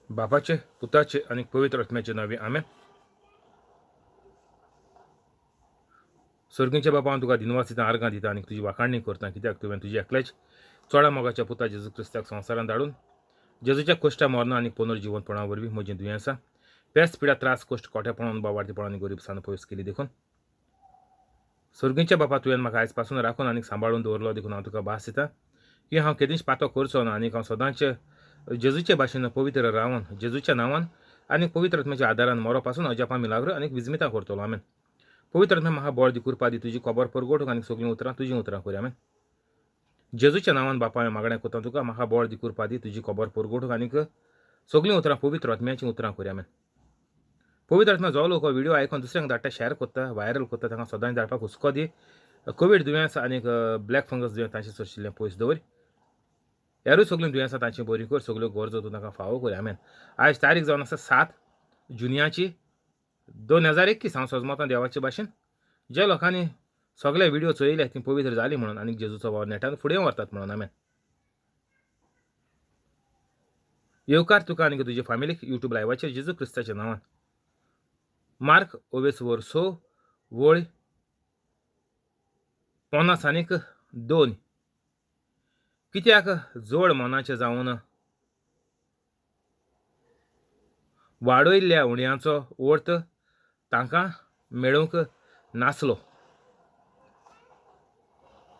बापाचे, पुताचे आनी पवित्र आत्म्याचे नांवे, आमेन. सर्गींच्या बापा, हांव तुका दिनवास दिता, आर्गां दिता आनी तुजी वाखाणणी करता, कित्याक तुवें तुज्या एकल्याच चोडा मोगाच्या पुता जेजू क्रिस्ताक संवसारांत धाडून जेजूच्या कश्टा, मरणा आनी पुनर्जिवनपणा वरवीं म्हजीं दुयेंसां, पेस्त, पिडा, त्रास, कश्ट, कोट्यापणान, बावार्थीपणान आनी गरीबसान पयस केली. देखून सर्गींच्या बापा, तुवें म्हाका आयज पासून राखून आनी सांबाळून दवरलो, देखून हांव तुका भास दिता की हांव केदींच पातो करचो ना आनी हांव सदांच जेजूचे भाशेन पवित्र रावन जेजूच्या नांवान आनी पवित्र आत्म्याच्या आदारान मरो पासून अजापां, मिलाग्र आनी विजमितां करतलो. आमेन. पवित्र आत्म्या, म्हाका बळ दी, कृपा दी तुजी खबर परगटूंक आनी सगळीं उतरां तुजीं उतरां करी. आमेन. जेजूच्या नांवान बापा, हांवें मागणें करता तुका, म्हाका बळ दी, कृपा दी तुजी खबर परगटूंक आनी सगळीं उतरां पवित्र आत्म्याचीं उतरां करी. आमेन. पवित्र आत्मा, जो लोक हो व्हिडियो आयकून दुसऱ्यांक धाडटा, शेअर करता, व्हायरल करता, तांकां सदांच धाडपाक हुस्को दी. कोवीड दुयेंस आनी ब्लॅक फंगस दुयेंस तांचे सरशिल्लें पयस दवर. ह्यारूय सगळीं दुयेंसां तांची बरी कर. सगल्यो गरजो तूं तांकां फावो कर. आमेन. आयज तारीख जावन आसा 7 जुन्याची 2021. हांव सजमतां देवाचे भाशेन जे लोकांनी सगळे व्हिडियो चोयले ती पवित्र जाली म्हणून आनी जेजूचो वावर नेटान फुडें व्हरतात म्हणून. आमेन. येवकार तुका आनी तुजे फामिलीक युट्यूब लायवाचेर जेजू क्रिस्ताच्या नांवान. मार्क ओवेस वर 6 वळ 50 आनीक 2. कित्याक जोड मनाचें जावन वाडयल्ल्या उण्यांचो अर्थ तांकां मेळूंक नासलो.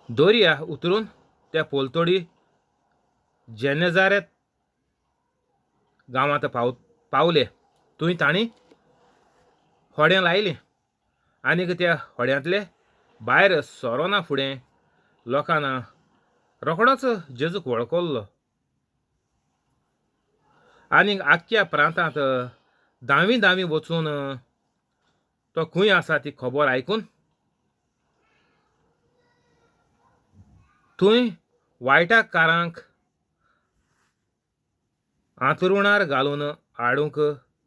दर्या उतरून त्या पलतडी जेनेजारेत गांवांत पावले. थंय तांणी होडें लायलें आनीक त्या होड्यांतले भायर सरोना फुडें लोकांना रोखडोच जेजूक वळखल्लो आनीक आख्ख्या प्रांतांत धांवी धांवी वचून तो खंय आसा ती खबर आयकून थंय वायटाकारांक आंतरुणार घालून हाडूंक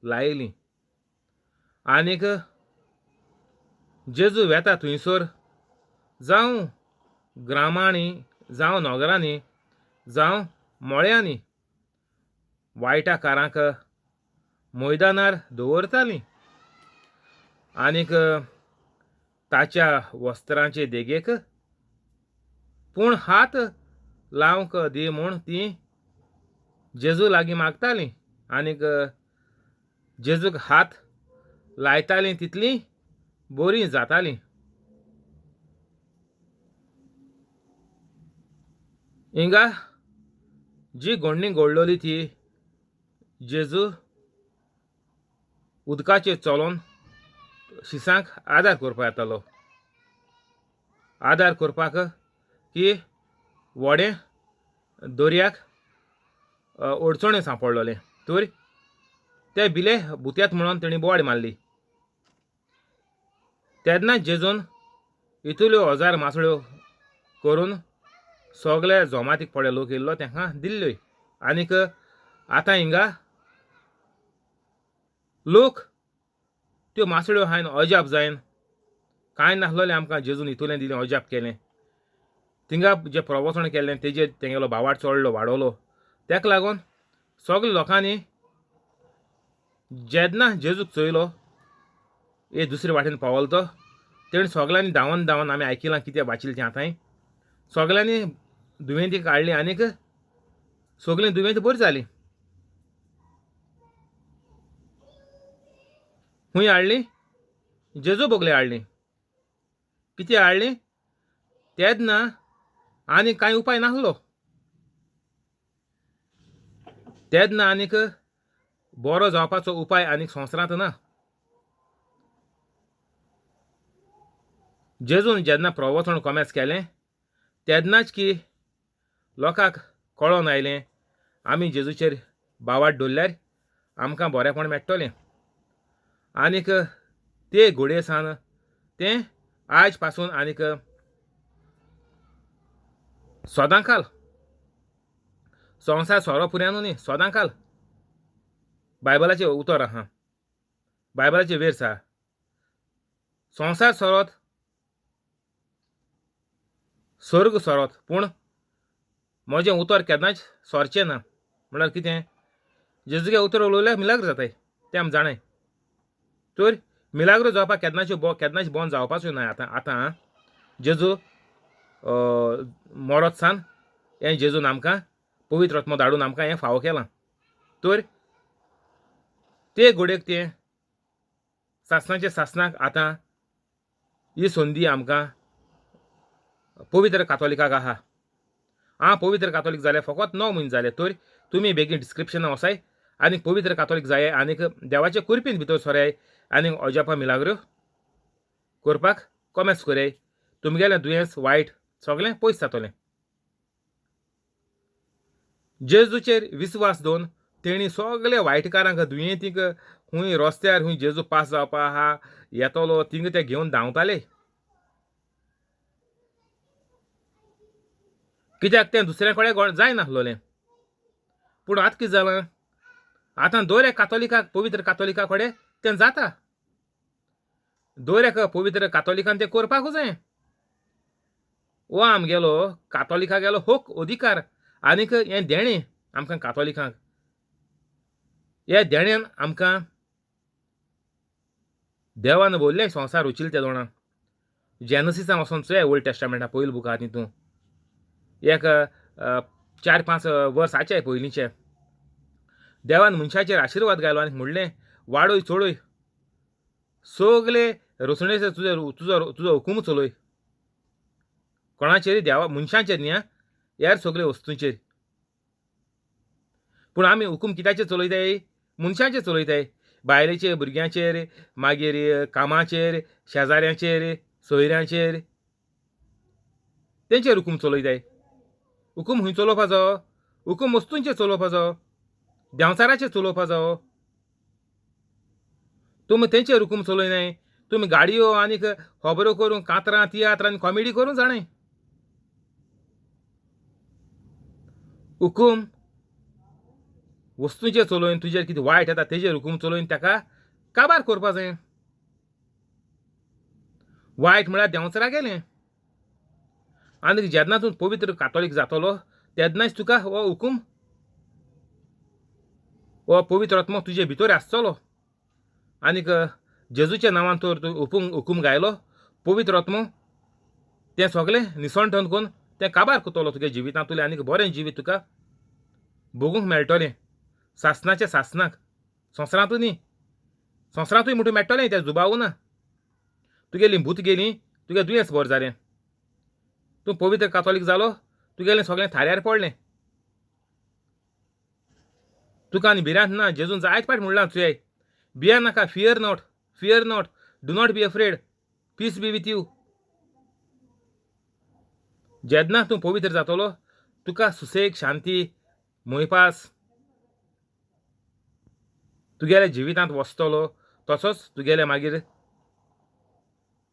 लायलीं. आनीक जेजू वेता थंयसर, जावं ग्रामांनी, जावं नगरांनी, जावं मळ्यांनी, वायटाकारांक मैदानार दवरतालीं आनीक ताच्या वस्त्रांचे देगेक पूण हात लावंक दी म्हूण तीं जेजू लागीं मागतालीं आनीक जेजूक हात लायतालीं तितलीं बरीं जातालीं. हिंगा जी घडणी घडलोली ती जेजू उदकाचेर चलोन शिसांक आदार करपाक येतालो. आदार करपाक की व्हडें दर्याक अडचणें सांपडलोलें तर ते भिले भुत्यात म्हणून तेणी बोवाळ मारली. तेन्ना जेजून इतल्यो हजार मासळ्यो करून सगळे जमातीक पडले लोक येयल्लो तांकां दिल्ल्यो. आनीक आतां हिंगा लोक त्यो मासळ्यो हायन अजाप जायन कांय नासलोलें आमकां जेजून इतलें दिलें, अजाप केलें. थिंगा जें प्रवचन केल्लें तेजेर तेंगेलो भावार्थ चडलो, वाडवलो. तेका लागून सगल्या लोकांनी जेन्ना जेजूक चोयलो हे दुसरे वाटेन पावलो तो, तेणी सगल्यांनी धांवन धांवन, आमी आयकिलां कितें वाचिल्लें तें आतांय, सगल्यांनी दुयेंती काडली आनीक सगलीं दुयेंती बरीं जालीं. खूंय हाडलीं? जेजू बगले हाडलीं. कितें हाडलीं? तेन्ना आनी कांय उपाय नासलो. तेन्ना आनीक बरो जावपाचो उपाय आनीक संवसारांत ना. जेजून जेन्ना प्रवचन कोमेस केलें तेन्नाच की लोकांक कळोन आयलें आमी जेजूचेर भावार्थ दवरल्यार आमकां बरेंपण मेळटलें. आनीक ते घोडये सान तें आयज पासून आनीक सदांकाल संवसार सोरो पुऱ्यान न्ही, सदांकाल बायबलाचें उतर आहा, बायबलाचें वेर्स आहा, संवसार सोरोत सर्ग सोरोत पूण म्हजें उतर केन्नाच सोरचें ना. म्हणल्यार कितें? जेजूगे उतर उलोवल्यार मिलाग्र जाताय तें आमी जाणाय. तर मिलाग्रो जावपाक केन्नाच्यो केन्नाच बंद जावपाच्यो ना. आतां आतां जेजू मरत सान हें जेजून आमकां पवित्र आत्मो धाडून आमकां हें फावो केलां. तर ते घोडयेक तें सासणाचे सासणाक आतां ही संदी आमकां पवित्र कातोलिकाक आहा. आं, पवित्र कातोलीक जाल्यार फकत 9 म्हयने जाले. तर तुमी बेगीन डिस्क्रिप्शनाक वचाय आनी पवित्र कातोलीक जाय आनीक देवाचे कुरपीन भितर सराय आनी अजापा मिलाग्रो करपाक कॉमेस कराय. तुमगेलें दुयेंस वायट सगळें पयस जातलें. जेजूचेर विस्वास दवरून तेणी सगळे वायटकारांक दुयेंतींक खूंय रस्त्यार खूंय जेजू पास जावपा आहा येतलो थिंगा ते घेवन धांवताले. कित्याक तें दुसऱ्या कडेन जायनासलोलें. पूण आतां कितें जालां, आतां दर एक कातोलिकाक पवित्र कातोलिका कडेन तें जाता. दर एका पवित्र कातोलिकान तें करपाकूच जाय. हो आमगेलो कातोलिका गेलो हक अधिकार आनीक हें देणें आमकां कातोलिकांक. ह्या देण्यान आमकां देवान बोल्लें संवसार उचिल ते दोणां. जेनसिसान वचोन चोया ओल्ड टेस्टामेंटा पयलो बूक आहा तितून एक 4-5 वर्स आचे पयलींचे देवान मनशाचेर आशिर्वाद घालो आनी म्हणलें वाडय चडय सगले रचणेचेर तुजो तुजो तुजो हुकूम चलय. कोणाचेर देवा मनशांचेर न्ही ह्या सगळे वस्तूंचेर. पूण आमी हुकूम कित्याचेर चलयताय? मनशांचेर चलयताय. बायलेचेर, भुरग्यांचेर, मागीर कामाचेर, शेजाऱ्यांचेर, सोयऱ्यांचेर, तेंचेर हुकूम चलयताय. हुकूम खंय चलोवपाचो? हुकूम वस्तूंचेर चलोवपाचो, देंवचाराचेर चलोवपाचो. तुमी तेंचेर हुकूम चलयनाय. तुमी गाडयो आनीक खबरो करून कातरां तियात्रां आनी कॉमेडी करूं जाणाय. हुकूम वस्तूंचेर चलोवन तुजेर कितें वायट येता तेजेर हुकूम चलोवन ताका काबार करपा जाय. वायट म्हळ्यार देंवचारा गेलें. आनी जेन्ना तूं पवित्र कातोलीक जातलो तेन्नाच तुका हो हुकूम हो पवित्र आत्मो तुजे भितर आसतलो. आनीक जेजूच्या नांवान तर तूं हुकूम हुकूम गायलो पवित्र आत्मो तें सगळें निसणटन करून तें काबार करतलो तुगे जिवितांतलें आनीक बरें जिवीत तुका भोगूंक मेळटलें. सासणाच्या सासणाक, संवसारांतूय न्ही, संवसारांतूय म्हणटूं मेळटलें तें दुबावू ना. तुगेलीं भूत गेलीं, तुगे दुयेंस बरें जालें, तूं पवित्र कातोलीक जालो, तुगेलें सगळें थाऱ्यार पडलें, तुका आनी भिरांत ना. जेजून जायत फावट म्हणलां तुवें, भिया नाका, fear not, fear not, do not be afraid, peace be with you. जेन्ना तूं पवित्र जातलो तुका सुसेग, शांती, मोयपास तुगेल्या जिवितांत वसतलो. तसोच तुगेले मागीर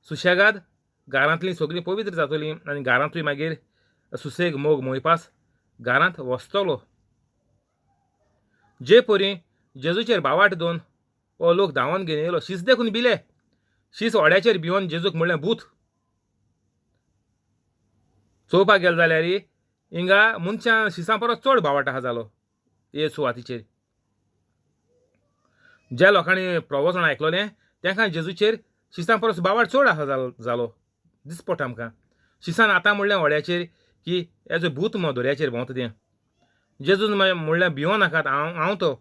सुशेगाद घरांतलीं सगळीं पवित्र जातलीं आनी घरांतूय मागीर सुसेग, मोग, मोयपास घरांत वसतलो. जे परी जेजूचेर बावाट दोन हो लोक धांवन घेवन येयलो, शीस देखून भिले, शीस व्हड्याचेर भिवन जेजूक म्हणलें भूत. चोवपाक गेले जाल्यार हिंगा मनशां शिसां परस चड बावाट आहा जालो हे सुवातीचेर. ज्या लोकांनी प्रवचन आयकलोलें तेंकां जेजूचेर शिसां परस बावाट चड आहा जालो दिसपट आमकां. शिसान आतां म्हणलें व्हड्याचेर की एज अ भूत मो दर्याचेर भोंवता तें. जेजून म्हणलें भिवो नाकात, हांव हांव तो,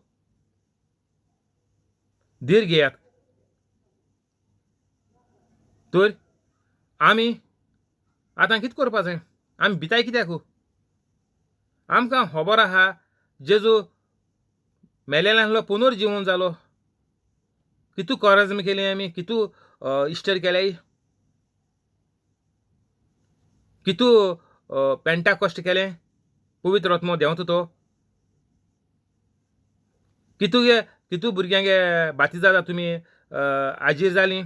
धीर घेयात. तर आमी आतां कितें करपा जाय? आमी भिताय कित्याक? आमकां खबर आहा जेजू मेलेल्यांतलो पुनर्जिवन जालो. कितू कोराज्म केली आमी, कितू इस्टर केल्याय, कितू पेंटाकॉस्ट केलें, पवित्र आत्मो देंवता तो, कितू गे कितू भुरग्यांगे बातिजाद तुमी आजीर जालीं.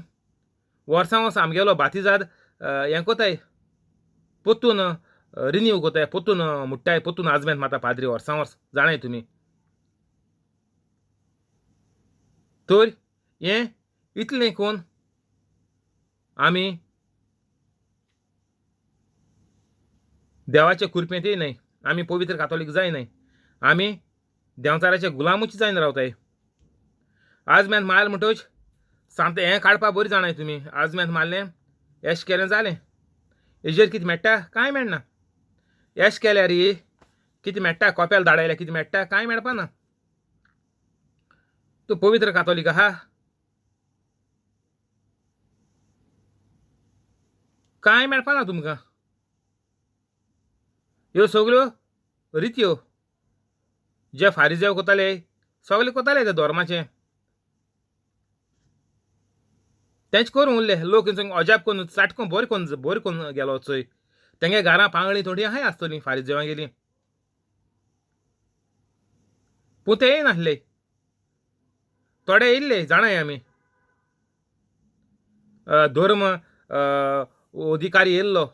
वर्सां वर्सां आमगेलो बातिजाद हें कोताय, पोत्तून रिन्यू कोताय, पोत्तून मुट्टाय, पोत्तून आजमेंत मारता पाद्री वर्सां वर्स, जाणाय तुमी. तर हें इतलें कोन्न आमी देवाचे कृपेंतय न्हय, आमी पवित्र कातोलीक जाय न्हय, आमी देंवचाराचे गुलामूच जायन रावताय. आजमेन मारलें म्हणटच सांत हें काडपा बरी जाणाय तुमी. आजमेन मारलें एश केलें जालें, हेजेर कितें मेळटा? कांय मेळना. एश केल्यार कितें मेळटा? कोपेल धाडायल्यार कितें मेळटा? कांय मेळपा ना. तूं पवित्र कातोलीक आहा, कांय मेळपा ना तुमकां. ह्यो सगल्यो रित्यो जे फारिजेव कोताले सगळे कोताले ते धर्माचे तेंच करून उरले. लोक अजाप करून चाटको बरें करून बरें करून गेलो चोय. तेंगे घरां पांगळी थोडी आहाय आसतली फारिजेवां गेली, पूण ते येयनासले. थोडे येयल्ले जाणाय आमी, धर्म अधिकारी येयल्लो.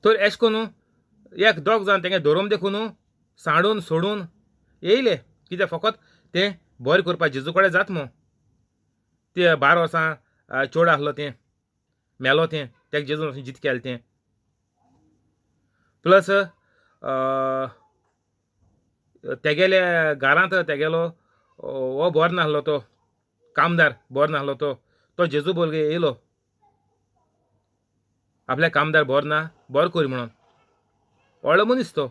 तर एश कोन्नू एक दोग जाण तेंगे धर्म देखून सांडून सोडून येयले. कित्याक फकत तें बरें करपाक जेजू कडेन जात मू. ते 12 वर्सां चेडो आसलो तें मेलो तें, तेका जेजून जित केलें तें. प्लस तेगेले घरांत तेगेलो हो बरो नासलो, तो कामदार बरो नासलो, तो तो जेजू बोलगे येयलो आपल्या कामदार बरो ना बरो कर म्हणून. व्हडलो मनीस तो.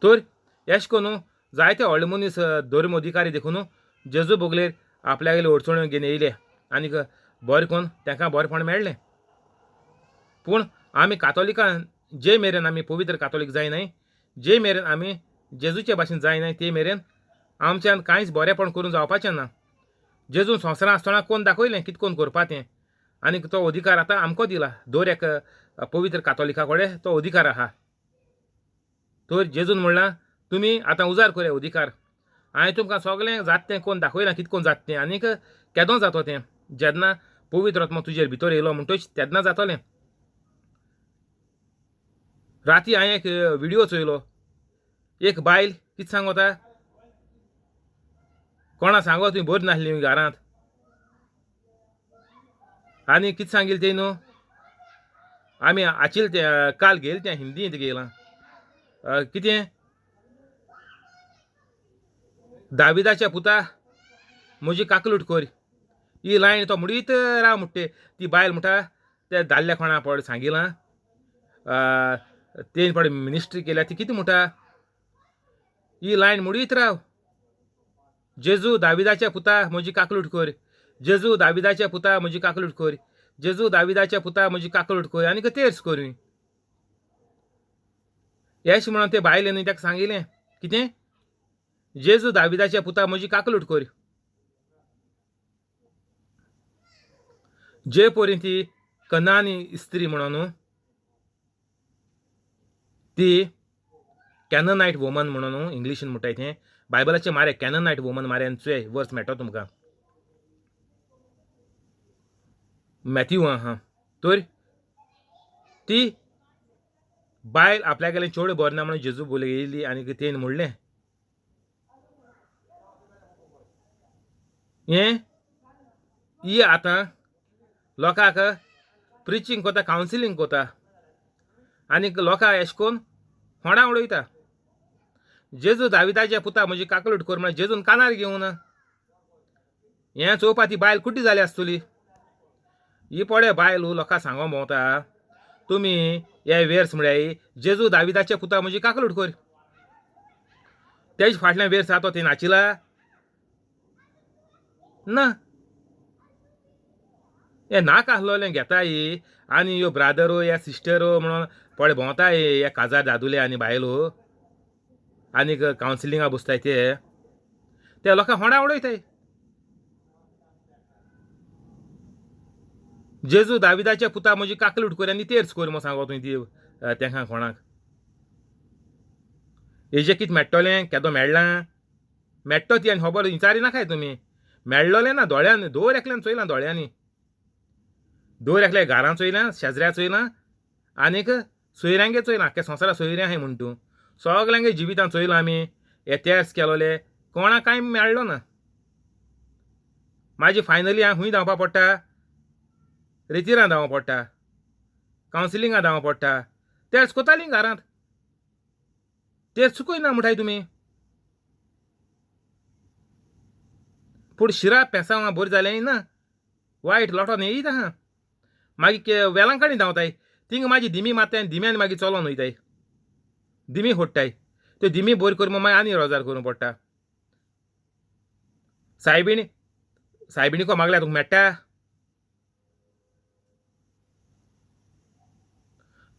तर एश कोन्नू जायते व्हडले मनीस धर्म अधिकारी देखून जेजू बोगलेर आपल्यागेले अडचण्यो घेवन येयले आनीक बरें करून तांकां बरेंपण मेळ्ळें. पूण आमी कातोलिकां जे मेरेन आमी पवित्र कातोलीक जायनाय, जे मेरेन आमी जेजूचे भाशेन जायनाय, ते मेरेन आमच्यान कांयच बरेंपण करून जावपाचें ना. जेजून संवसारांत आसतना कोण दाखयलें कितें कोण करपा तें, आनीक तो अधिकार आतां आमकां दिला. दर एक पवित्र कातोलिका कडेन तो अधिकार आहा. तर जेजून म्हणलां तुमी आतां उजार करया अधिकार, हांवें तुमकां सगळें जाता तें कोण दाखयलां कितें कोण जाता तें आनीक केदो जातो तें. जेन्ना पवित्र आत्मो तुजेर भितर येयलो म्हणटच तेन्ना जातलें. राती हांवें एक व्हिडियो चोयलो, एक बायल कितें सांगता, कोणा सांगो तुवें बरी नासली घरांत, आनी कितें सांगिल्लें तें न्हू आमी आचिल तें काल घेयल तें हिंदींत घेयलां कितें, दाविदाच्या पुता म्हजी काकलूट कर. ही लायन तो म्हणीत राव म्हणटे. ती बायल म्हणटा ते दादल्या कोणा पड सांगिलां तेन पड मिनिस्ट्री केल्या, ती कितें म्हणटा, ही लायन म्हणीत राव, जेजू दाविदाच्या पुता म्हजी काकलूट कर, जेजू दाविदाच्या पुता म्हजी काकलूट कर, जेजू दाविदाच्या पुता म्हजी काकलूट कर, आनी तेर्स करूं. येश म्हणून ते बायले न्हय ताका सांगिल्लें कितें, जेजू दाविदाच्या पुता म्हजी काकलूट कर. जे परी ती कनानी स्त्री म्हणून ती कॅननायट वुमन म्हणून इंग्लिशीन म्हणटाय तें, बायबलाचे मारे कॅननायट वुमन मारे आनी चोय वर्स मेळटा तुमकां मॅथ्यू आहा. तर ती बायल आपल्यागेलें चेडूं बरें ना म्हणून जेजू बोल येयली आनी तेणें म्हणलें हें ही आतां लोकांक प्रिचींग कोता, कावन्सिलींग कोता आनीक लोकांक एशें कोन्न होणां उडयता. जेजू दाविदाच्या पुता म्हजी काकलूट कर म्हळ्यार जेजून कानार घेवना. हें चोवपा ती बायल कुड्डी जाली आसतली. ही पळय बायल लोकांक सांगो भोंवता तुमी हे वेर्स म्हळ्यार जेजू दाविदाच्या पुता म्हजी काकलूट कर. तेज फाटल्यान वेर्स आहा तो ते नाचिला ना. हे नाका आसलोलें घेताय आनी ह्यो ब्रादरो या सिस्टरो म्हणून पळय भोंवताय हे काजार दादुले आनी बायलो आनीक कावन्सिलिंगा बसताय ते ते लोकांक होंडा उडयताय. जेजू दाविदाच्या पुता म्हजी काकलूट कर आनी तेर्स कर म्हूण सांगो तुवें ती तेंकां कोणाक. हेजें कितें मेळटलें केदो मेळ्ळां मेळटो ती आनी खबर विचारी नाकाय तुमी. मेळ्ळोलें ना दोळ्यांनी, दर एकल्यान चोयलां दोळ्यांनी, दर एकल्या घरां चोयलां, शेजऱ्या चोयलां आनीक सोयऱ्यांगे चोयलां. आख्या संवसारा सोयऱ्यां आहाय म्हण तूं सगल्यांगे जिवितान चोयलां आमी. हे तेर्स केलोले कोणाक कांय मेळ्ळो ना. मागीर फायनली हांव खूंय धांवपा पडटा, रेतिरां धांवपा पडटा. कावन्सिलिंगा धांवो पडटा. तेर्स कोतालीं घरांत, तेर्स चुकय ना म्हणटाय तुमी. पूण शिरा पेसांवां बरी जालें ना, वायट लोटोन येयत आहा. मागीर वेलांकणी धांवताय, थिंगा मागीर दिमी मारताय आनी दिम्यान मागीर चलोन वयताय, दिमी फोडटाय. त्यो दिमी बरी करून मागीर आनी रोजार करूंक पडटा. सायबिणी सायबिणीको मागल्यार तुका मेळटा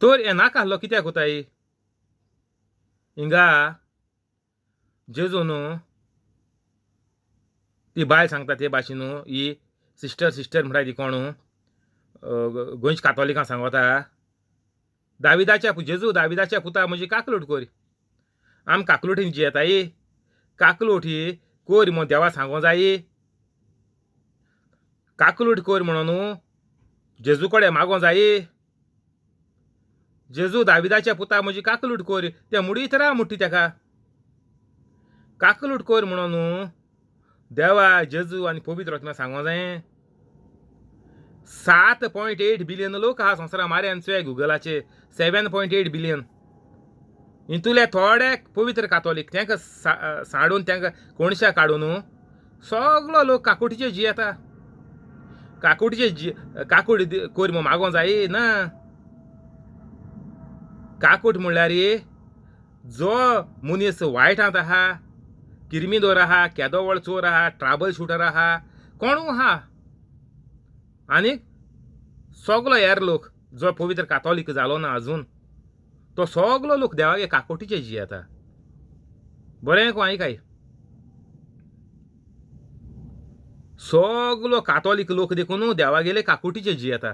तर हें नाका आहलो कित्याक कोताय हिंगा. जेजू न्हू ती बायल सांगता ते भाशेन न्हू, ही सिस्टर सिस्टर म्हणटा ती कोण गोंयच्या कातोलिकां सांगता, दाविदाच्या जेजू दाविदाच्या पुता म्हजी काकलूट कोर. आम काकलुटीन जियेताय, काकलूट ही कोर म्हूण देवा सांगो जाय. काकलूट कोर म्हणून जेजू कडेन मागो जाय. जेजू दाविदाच्या पुता म्हजी काकलूट कोर, तें मुडीत राव म्हणटी तेका. काकलूट कोर म्हणून देवा जेजू आनी पवित्र आत्म्या सांगो जाय. 7.8 बिलियन लोक आहा संवसारा मार्यान चोय गुगलाचे, 7.8 बिलियन. हितूले थोडे पवित्र कातोलीक तांकां सांडून तांकां कोणशा काडून सगलो लोक काकुटीचे जियेता. काकुटीचे जी काकूट कोर म्हूण मागों जाय ना. काकूट म्हणल्यार जो मनीस वायटांत आहा, किर्मिदोर आहा, केदो व्हड चोर आहा, ट्राबल शुटर आहा, कोणू आहा, आनी सगलो हेर लोक जो पवित्र कातोलीक जालो ना अजून, तो सगलो लोक देवागे काकोटीचे जियेता. बरें को आयकाय, सगलो कातोलीक लोक देखून देवागेले काकुटीचे जियेता.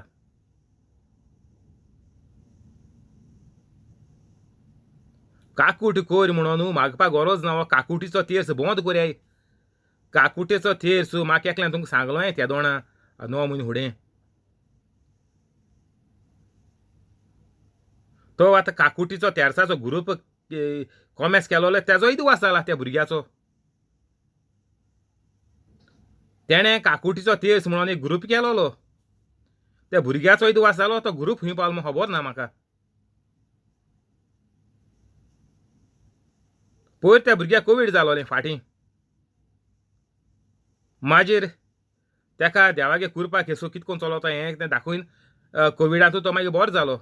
काकूट कोर म्हणून मागपाक गरज ना. हो काकुटीचो तेर्स बंद कोरयाय. काकुटेचो तेर्स म्हाका एकल्यान तुमकां सांगलो तेदोणा 9 म्हयने फुडें. तो आतां काकुटीचो तेर्साचो ग्रुप कॉमेस केलोलो तेजोय दुवास जाला त्या भुरग्याचो. तेणें काकुटीचो तेर्स म्हणून एक ग्रुप केलोलो, त्या भुरग्याचोय दुवास जालो. तो ग्रुप खंय पावलो म्हूण खबर ना म्हाका. पयर त्या भुरग्याक कोवीड जालोलें फाटीं, मागीर तेका देवागे कुरपा खेसो कितकोन चलोता हें तें दाखोवन कोविडांतू तो मागीर बरो जालो.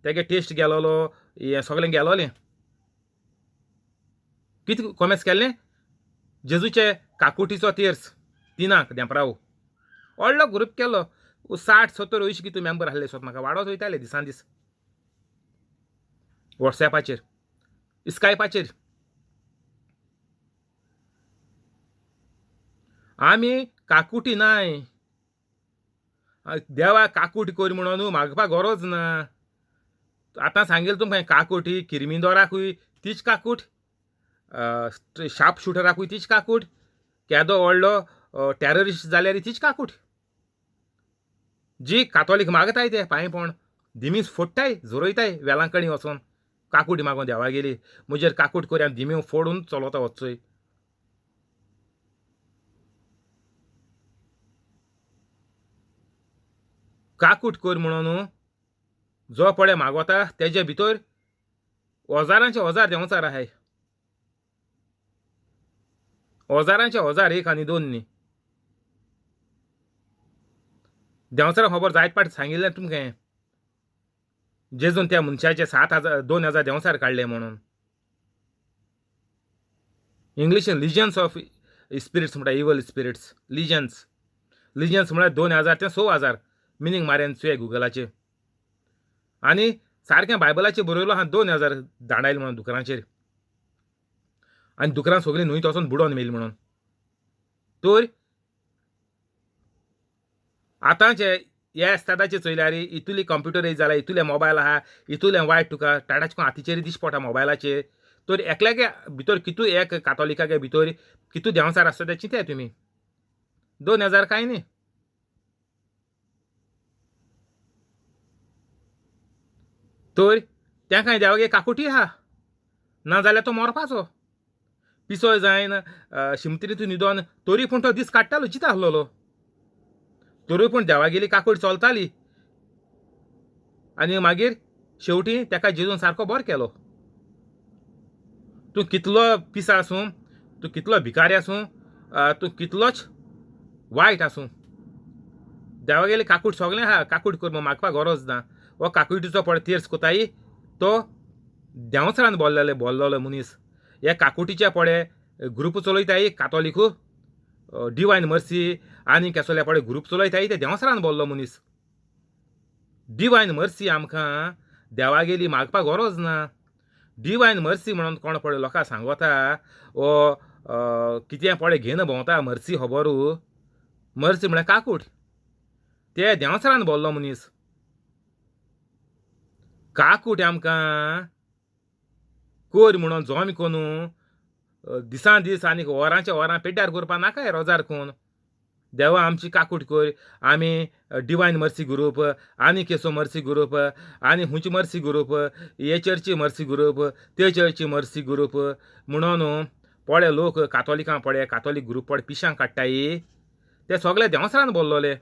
तेगे टेस्ट गेलोलो, हें सगळें गेलोलें. कितें कोमेस केल्लें, जेजूचे काकुटीचो तेर्स तिनाक देंपराव व्हडलो ग्रुप केलो. 60-70 अंयशीं कितू मेंबर आसले सोत म्हाका, वाडत वयताले दिसान दीस वॉट्सॅपाचेर स्कायपाचेर. आमी काकुटी नाय, देवा काकूट कोर म्हणून मागपाक गरज ना. आतां सांगेल तुमकां, काकूट ही किर्मिदोराकूय तीच काकूट, शार्प शुटराकूय तीच काकूट, केदो व्हडलो टॅररिस्ट जाल्यार तीच काकूट. जी कातोलीक मागताय ते पांयपण दिमीस फोडटाय जोरयताय वेलांकणी वचोन काकूट मागोन देवा गेली म्हजेर काकूट कोर दिमी फोडून चलता वचचोय. काकूट कोर म्हणून जो पळय मागोता तेजे भितर हजारांचे हजार देंवचार आहाय, हजारांचे हजार, एक आनी दोन न्ही. देंवचारा खबर जायत पाट सांगिल्लें तुमकां, जेजून त्या मनशाचे 7,000 2,000 देंवचार काडले म्हणून. इंग्लिशीन लिजन्स ऑफ स्पिरिट्स म्हणटा, इवल स्पिरिट्स, लिजन्स. लिजन्स म्हळ्यार 2,000 ते 6,000 मिनींग मारेन चोय गुगलाचेर. आनी सारकें बायबलाचेर बरयलो आहा 2,000 दांडायले म्हणून दुकरांचेर, आनी दुकरां सगळीं न्हंयत वचोन बुडोवन मेली म्हणून. तर आतांचे हे एस्तादाचे चोयल्यार इतुली कंप्युटर जाला, इतुले मोबायल आहा, इतुलें वायट तुका टाटाचे हातीचेर दिश्टी पडटा मोबायलाचेर. तर एकल्यागे भितर कितू एक कातोलिकागे भितर कितू देंवचार आसता तें चिंताय तुमी. 2,000 कांय न्ही. तर तेंकां देवागे काकुटी आहा, ना जाल्यार तो मरपाचो. पिसोय जायन शिमतरीतून न्हिदोन तरी पूण तो दीस काडटालो, चिंता आसलेलो, तरी पूण देवागेली काकूट चलताली. आनी मागीर शेवटी ताका जेजून सारको बरो केलो. तूं कितलो पिसो आसूं, तूं कितलो भिकारी आसूं, तूं कितलोच वायट आसूं, देवागेली काकूट सगळें आहा, काकूट कर म्हूण मागपाक गरज ना. हो काकुटीचो पळय तेर्स कोताय तो देंवचारान बोल्लेले बोल्लोलो मनीस. हे काकुटीचे पळय ग्रुप चलयताय कातोलिकू डिवायन मर्सी आनी केसोले पळय ग्रुप चलयताय ते देंवचारान बोल्लो मनीस. डिवायन मर्सी आमकां देवागेली मागपाक गरज ना. डिवायन मर्सी म्हणून कोण पळय लोकांक सांगता वो कितें पळय घेवन भोंवता मर्सी खबरू, मर्सी म्हळ्यार काकूट. ते देंवचारान बोल्लो मनीस. काकूट आमकां कोर म्हणून जोम कोनू दिसान दीस आनी वरांच्या वरां पेड्ड्यार करपाक नाका रोजार कोन. देवा आमची काकूट कर, आमी डिवायन मर्सी ग्रुप आनी केसो मर्सी ग्रुप आनी हुंची मर्सी ग्रुप, हे चर्ची मर्सी ग्रुप, ते चर्ची मर्सी ग्रुप म्हणून पळय लोक कातोलिकां पळय कातोलीक ग्रुप पळय पिशां काडटाय ते सगळे देंवचारान बोल्लोले.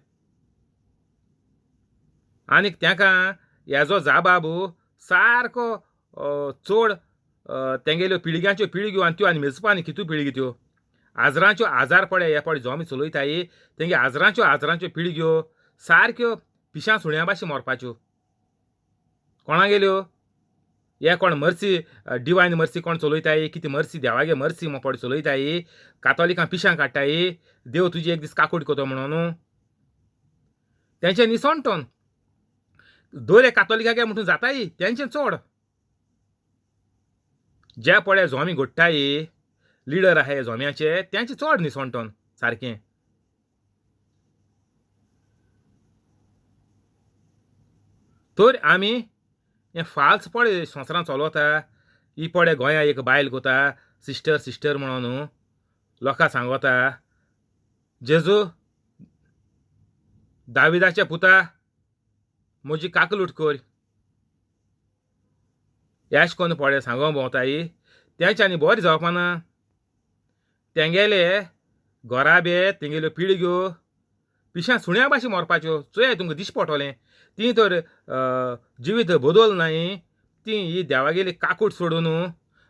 आनीक तांकां हेजो जाबाब सारको चड तेंगेल्यो पिळग्यांच्यो पिळग्यो आनी त्यो आनी मेजपा आनी कितू पिळगी त्यो आजरांच्यो आजार पळय हे पळय जोमी चलयताय तेंगे आजरांच्यो आजरांच्यो पिळग्यो सारक्यो पिशां सुण्या भाशेन मरपाच्यो. कोणागेल्यो हे कोण मर्सी डिवायन मर्सी कोण चलयताय, कितें मर्सी देवागे मर्सी म्हण पळय चलयताय, कातोलिकां पिशां काडटाय, देव तुजी एक दीस काकूट करता म्हणून तेंचें निसणटन दोरे कातोलिकागे म्हणून जाताय तेंचें चड. जे पळय झोमी घडटाय लिडर आहाय झोम्याचे तेंचें चड निसणटन सारकें. तर आमी हें फाल्स पळय संवसारांत चलता. ही पळय गोंया एक बायल कोता सिस्टर सिस्टर म्हणून लोकांक सांगता जेजू दाविदाचे पुता म्हजी काकलूट कर, एश कोन्न पळय सांगोंक भोंवताय तेंच्यांनी बरें जावपाना. तेंगेले घराबे तेंगेल्यो पिळग्यो पिशां सुण्या भाशेन मरपाच्यो. चोयाय तुमकां दिश्टी पडटलें. ती तर जिवीत बदल नाय, ती ही देवागेली काकूट सोडून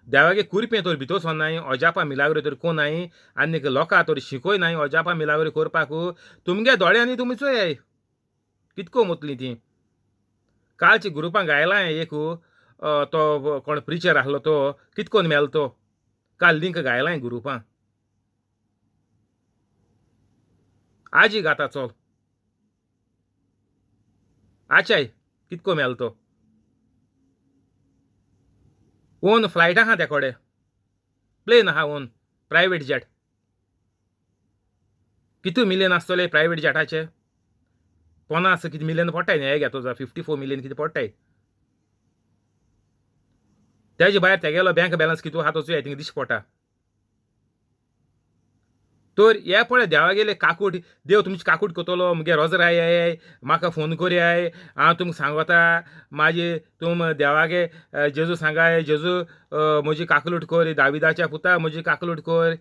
देवागे कुरपें तर भितर सरनाय, अजापां मिलाग्रो तर कोनाय आनीक लोकां तर शिकय नाय अजापां मिलाग्रो करपाक. तुमगे दोळ्यांनी तुमी चोयाय कितको मोतली ती. कालची ग्रुपां गायलां एक तो कोण प्रिचर आसलो तो कितकोन मेलो तो, काल लिंक गायलां ग्रुपां. आजी गाता चल आचाय कितको मेलो तो. ओन फ्लायट आहा त्या कडेन, प्लेन आहा ओन प्रायवेट जेट. कितू मिलियन आसतले प्रायवेट जेटाचे, 50 कितें मिलियन पडटाय न्ही, घेतो 54 मिलियन कितें पडटाय. तेजे भायर तेगेलो बँक बॅलन्स कितू आहा तो चोय थिंगा दिश्टी पडटा. तर हे पळय देवागेले काकूट, देव तुमची काकूट करतलो, मुगे रोजराय येयाय म्हाका फोन करयाय हांव तुमकां सांगता, मागीर तुम देवागे जेजू सांगाय जेजू म्हजी काकलूट कर, दाविदाच्या पुता म्हजी काकलूट कर,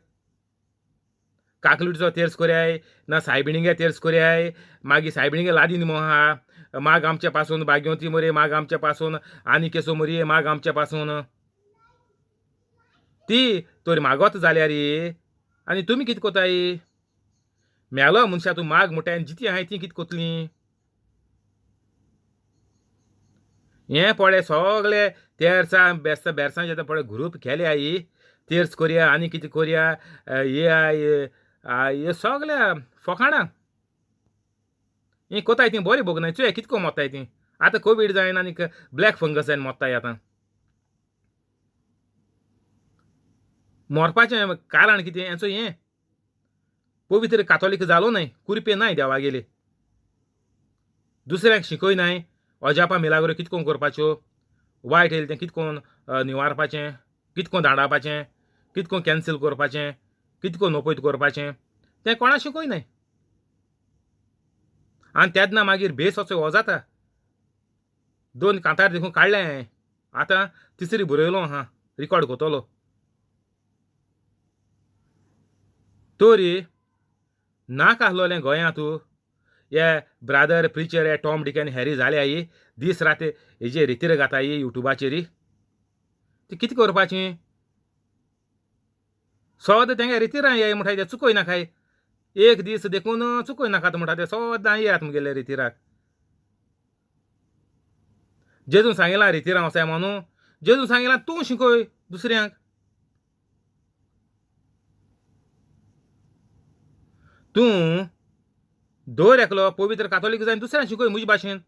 काकलुटीचो तेर्स करयाय ना सायबिणीगे तेर्स करयाय, मागीर सायबिणीगे लादीन म्हूण आहा, माग आमचे पासून बागेवती मरे, माग आमचे पासून आनी केसो मरे, माग आमचे पासून ती तर मागत जाल्यार आनी तुमी कितें कोताय. मेलो मनशा तूं माग म्हणटाय आनी जिती आहाय ती कितें कोतली. हें पळय सगळे तेर्सां बेस्ता बेरसांचे पळय ग्रूप केले I, तेर्स करया आनी कितें करया हे हे सगळे फकाणां हीं कोताय ती बरी भोगनाय. चोया कितको मोत्ताय ती. आतां कोवीड जायना आनी ब्लॅक फंगस जायन मोत्ताय. आतां मरपाचें कारण कितें हेंचो हें पवित्र कातोलीक जालो न्हय, कुरपे नाय देवागेले, दुसऱ्यांक शिकय नाय अजापां मिलाग्रो कितकोन करपाच्यो, वायट येयलें तें कितकोन निवारपाचें, कितकोन धाडावपाचें, कितकोन कॅन्सील करपाचें, कितकोन नपयत करपाचें तें कोणा शिकय न्हय. आनी तेन्ना मागीर बेस असो हो जाता. दोन कांतार देखून काडलें हांवें, आतां तिसरी बरयलो आहा, रिकॉर्ड करतलो. तरी नाका आसलोलें गोंयांत हे ब्रादर प्रिचर हे टॉम डिक आनी हॅरी जाले आई दीस रात हेजे रितीर घाताय युट्यूबाचेर ती कितें करपाची सदां तेंगे रितिरां येय म्हणटाय ते चुकय नाकाय एक दीस देखून चुकय नाकात म्हणटा ते सदां येयात मुगेले रितिराक. जेजून सांगिलां रितिरां वचाय म्हणून, जेजून सांगिलां तूं शिकय दुसऱ्यांक. तूं दर एकलो पवित्र कातोलीक जाय दुसऱ्यांक शिकय म्हजे भाशेन.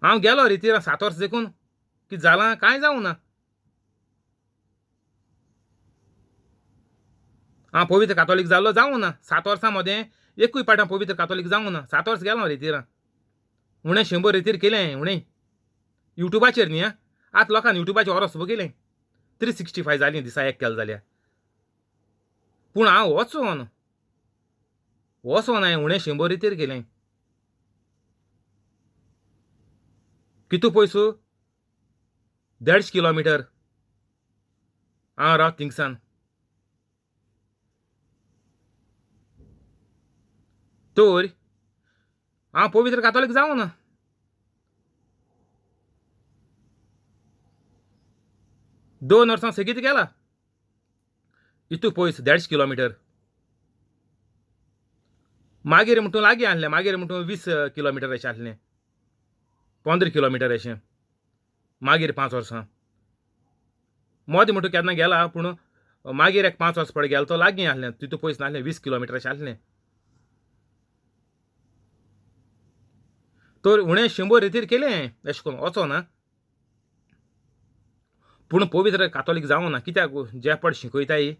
हांव गेलो रितिरां 7 वर्सां देखून कितें जालां कांय जावं ना. हांव पवित्र कातोलीक जाल्लो जावं ना 7 वर्सां मदें एकूय पाट हांव पवित्र कातोलीक जावं ना. 7 वर्सां गेलो रितिरां उणें 100 रितीर केलें उणें युट्यूबाचेर न्ही. आतां लोकांनी युट्यूबाचेर ओरोस बघिलें 365 जालीं दिसा एक केलें जाल्यार. पूण हांव वचोन वचोन हांवें उणें 100 रितीर केलें. कितू पयसू 150 किलोमिटर हांव रावत थिंगसान. तर हांव पवित्र कातोलीक जावं ना. दोन वर्सां सेगीत गेला इतू पयस 150 किलोमिटर. मागीर म्हणटू लागीं आसलें, मागीर म्हणटू 20 किलोमिटर अशें आसलें, 15 किलोमिटर अशें. मागीर 5 वर्सां मदीं म्हणटू केन्ना गेला, पूण मागीर एक 5 वर्सां पळय गेलो तो लागीं आसलें, तितू पयस नासलें, 20 किलोमिटर अशें आसलें. तर उणें 100 रितीर केलें अशें करून वचो ना, पूण पवित्र कातोलीक जावं ना. कित्याक जे पड शिकयताय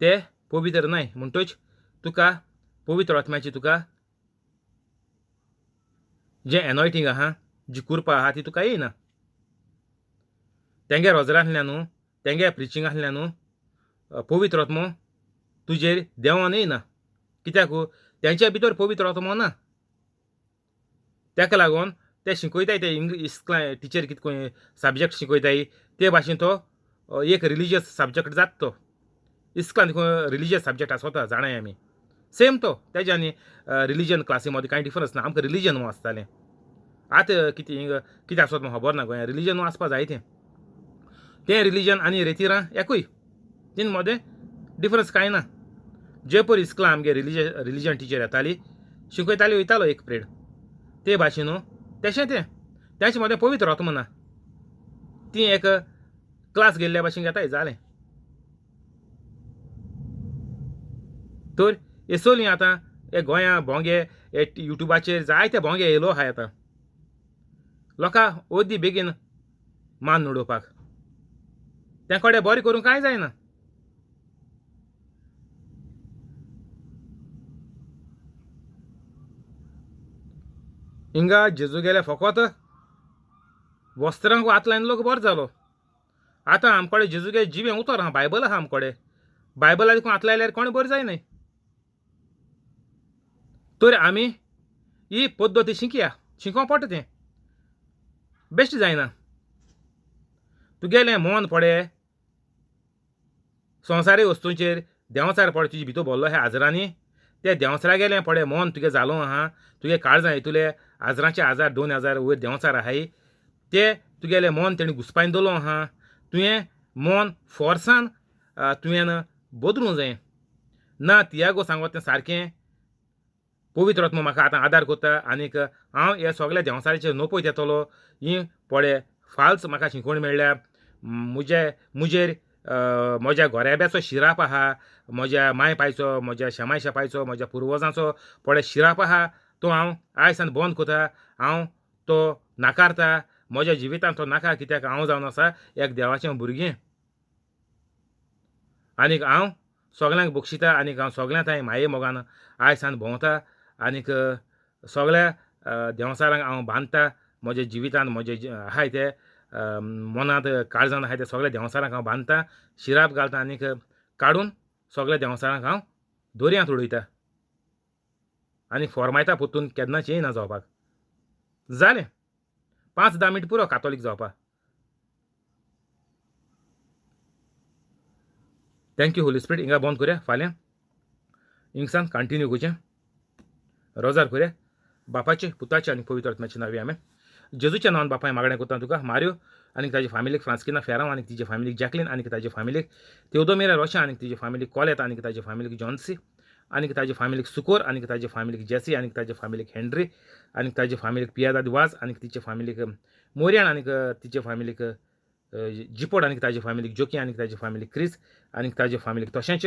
ते पवित्र न्हय, म्हणटच तुका पवित्र आत्म्याची तुका जें एनॉयटींग आहा, जी कृपा आहा ती तुका येयना. तेंगे रोजरां आसल्या न्हू, तेंगे प्रिचींग आसल्या न्हू, पवित्र आत्मो तुजेर देंवोन येयना. कित्याक तेंच्या भितर पवित्र आत्मो ना. तेका लागून ते शिकयताय ते इंग्लीश टिचर कितें सब्जॅक्ट शिकयताय ते भाशेन तो एक रिलिजियस सब्जॅक्ट जाता. तो इस्कलान रिलिजियस सब्जॅक्ट आसता जाणाय आमी, सेम तो तेज्या आनी रिलिजन क्लासी मदीं कांय डिफरन्स ना. आमकां रिलिजन आसतालें. आतां कितें कितें आसत म्हाका खबर ना, गोंयांत रिलिजन आसपा जाय तें. तें रिलिजन आनी रेतिरां एकूय, तीन मदें डिफरन्स कांय ना. जे पळय इस्कलां आमगे रिलिजन टिचर येताली शिकयताली वयतालो एक पिरियड, ते भाशेन तेशें तें तेंचे मदें पवित्र आत्मो ना. ती एक क्लास गेल्ल्या भाशेन घेताय जालें. तर हे सोली आतां हे गोंया भोंगे हे युट्यूबाचेर जायते भोंगे येयलो आहाय आतां लोकां अर्दी बेगीन मान उडोवपाक. तें कडेन बरें करूंक कांय जायना. हिंगा जेजू गेले फकत वस्त्रांक हात लायन लोक बरो जालो. आतां आमकडे जेजू गे जिवें उतर आहा, बायबल आहा आमकडे. बायबला देखून हात लायल्यार कोण बरें जायना. तर आमी ही पद्दती शिकया, शिकोवंक पडटा तें, बेश्ट जायना. तुगेलें मन पडे संवसारी वस्तूंचेर देंवचार पडे तुजे भितर भरलो ह्या आजरांनी, ते देंवचारा गेलें पडे मन तुगे जालो आहा, तुगे काळजां हितुले आजरांचे 1000 2000 वयर देंवचार आहाय, ते तुगेलें मन तेणी घुसपायन दवरलो आहा. तुवें मन फोर्सान तुवें बदलूंक जाय ना. तियागो सांगत तें सारकें, पवित्र आत्मो म्हाका आतां आदार करता आनीक हांव हे सगल्या देंवचाराचेर नपयत येतलो. ही पळय फाल्स म्हाका शिकवण मेळ्ळ्या. म्हजेर म्हज्या गोरेब्याचो शिराप आहा, म्हज्या माय पायचो, म्हज्या शेमाय शेपायचो, म्हज्या पुर्वजांचो पळय शिराप आहा, तो हांव आयज सान बंद करता. हांव तो नाकारता म्हज्या जिवितांत, तो नाका. कित्याक हांव जावन आसा एक देवाचें भुरगें आनीक हांव सगल्यांक बक्षिता आनीक हांव सगळ्यां थंय माये मोगान आयज सान भोंवता आनीक सगळ्या देंवचारांक हांव बांदता. म्हज्या जिवितांत म्हजे आहाय ते मनांत काळजांत आहाय ते सगळ्या देंवचारांक हांव बांदता, शिराप घालता आनीक काडून सगळ्या देंवचारांक हांव दर्यांत उडयता आनी फॉर्मायता परतून केन्नाच येयना जावपाक. जालें 5-10 मिनट पुरो कातोलीक जावपाक. Thank you Holi spirit. हिंगा बंद करया, फाल्यां हिंगसान कंटिन्यू करचें, रोजार करया. बापाचे, पुताचे आनी पवित्र आत्म्याचे नांवी, आमेन. जेजूच्या नांवान बापाय मागणें करता तुका, मारियो आनी ताजे फामिलीक, फ्रांस्किना फेरांव आनी तिजे फामिलीक, जॅकलीन आनी ताजे फामिलीक, तेवदोमेरा रोशा आनी तिजे फामिलीक, कॉलेत आनी ताजे फामिलीक, जॉन्सी आनी ताजे फामिलीक, सुकोर आनी ताजे फामिलीक, जेसी आनी ताजे फामिलीक, हेनरी आनी ताजे फामिलीक, पियादाद वाज आनी तिचे फामिलीक, मोरियान आनी तिचे फामिलीक, जिपोड आनी ताजे फामिलीक, जोकी आनी ताजे फामिलीक, क्रिस आनी ताजे फामिलीक, तशेंच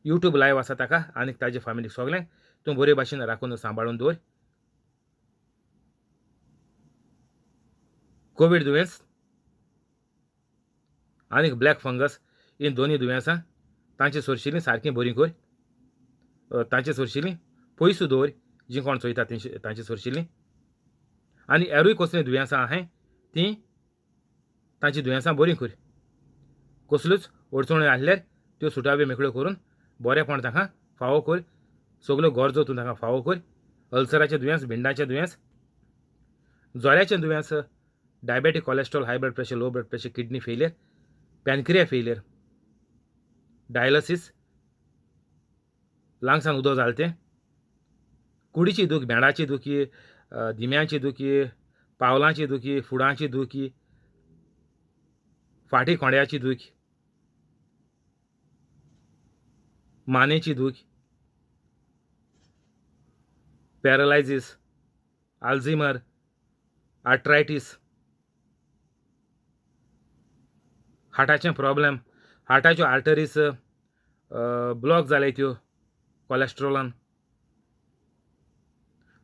यूट्यूब लायव आसा ताका आनी ताजे फामिलीक सगळ्यांक तूं बरे भाशेन राखून सांबाळून दवर. कोवीड दुयेंस आनी ब्लॅक फंगस ही दोनूय दुयेंसां तांचे सोरशिलीं सारकीं बरीं कर, तांचे सोरशिलीं पयस दवर जीं कोण चोयता तांचे सोरशिलीं. आनी एरूय कसलीं दुयेंसां आहाय तीं तांची दुयेंसां बरीं कर. कसल्योच अडचण्यो आसल्यार त्यो सुटाव्यो मेकळ्यो करून बरेंपण तांकां फावो कर. सगल्यो गरजो तूं तांकां फावो कर. अल्सराचें दुयेंस, भिंडाचें दुयेंस, जोऱ्याचें दुयेंस, diabetic, cholesterol, high blood pressure, low blood pressure, kidney failure, pancreas failure, dialysis, लंग्सान उदक जालें तें, कुडीची दूख, भेंडाची दुखी, दिम्यांची दुखी, पावलांची दुखी, फुडांची दुखी, फाटी कोंड्याची दूख, मानेची दूख, पॅरलायजीस, आल्झिमर, आर्ट्रायटीस, हार्टाचें प्रॉब्लेम, हार्टाच्यो आर्टरीज ब्लॉक जाले त्यो कॉलेस्ट्रोलान,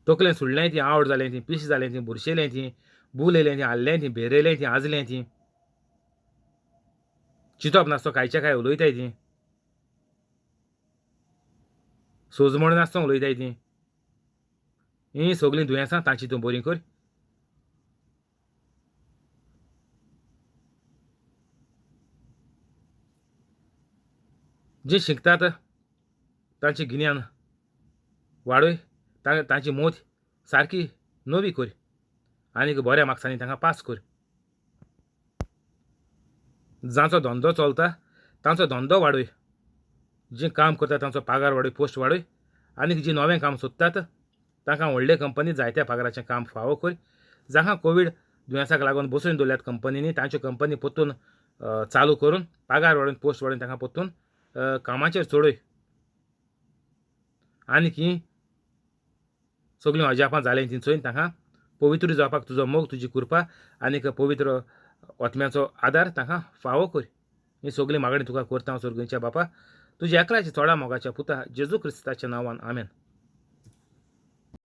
तकलें सुडलें ती, आवड जालें ती, पिश जालें ती, बुरशेलें ती, बूल येयलें ती, हाडलें ती, भेरेलें ती, आजलें ती, चिंतप नासतो कांयच्या काय उलयताय ती, सोजमण नासतो उलयताय ती. हीं सगळीं दुयेंसां तांची तूं बरीं कर. जी शिकतात तांचें गिन्यान वाडय, तांची मोत सारकी नवी कर आनी बऱ्या मार्क्सांनी तांकां पास कर. जांचो धंदो चलता तांचो धंदो वाडय, जी काम करता तांचो पगार वाडय, पोस्ट वाडय आनी जी नवें काम सोदतात तांकां व्हडले कंपनी जायत्या पगाराचें काम फावो कर. जांकां कोवीड दुयेंसाक लागून बसोवन दवरल्यात कंपनींनी तांच्यो कंपनी परतून चालू करून पगार वाडोवन पोस्ट वाडोवन तांकां परतून कामाचेर चडय. आनी की सगळीं अजापां जालीं ती चोयन तांकां पवित्र जावपाक तुजो मोग, तुजी कृपा आनीक पवित्र आत्म्याचो आदार तांकां फावो कर. ही सगळीं मागणी तुका करता हांव सर्गीच्या बापा, तुज्या एकल्याच्या चोडा मोगाच्या पुता जेजू क्रिस्ताच्या नांवान, आमेन.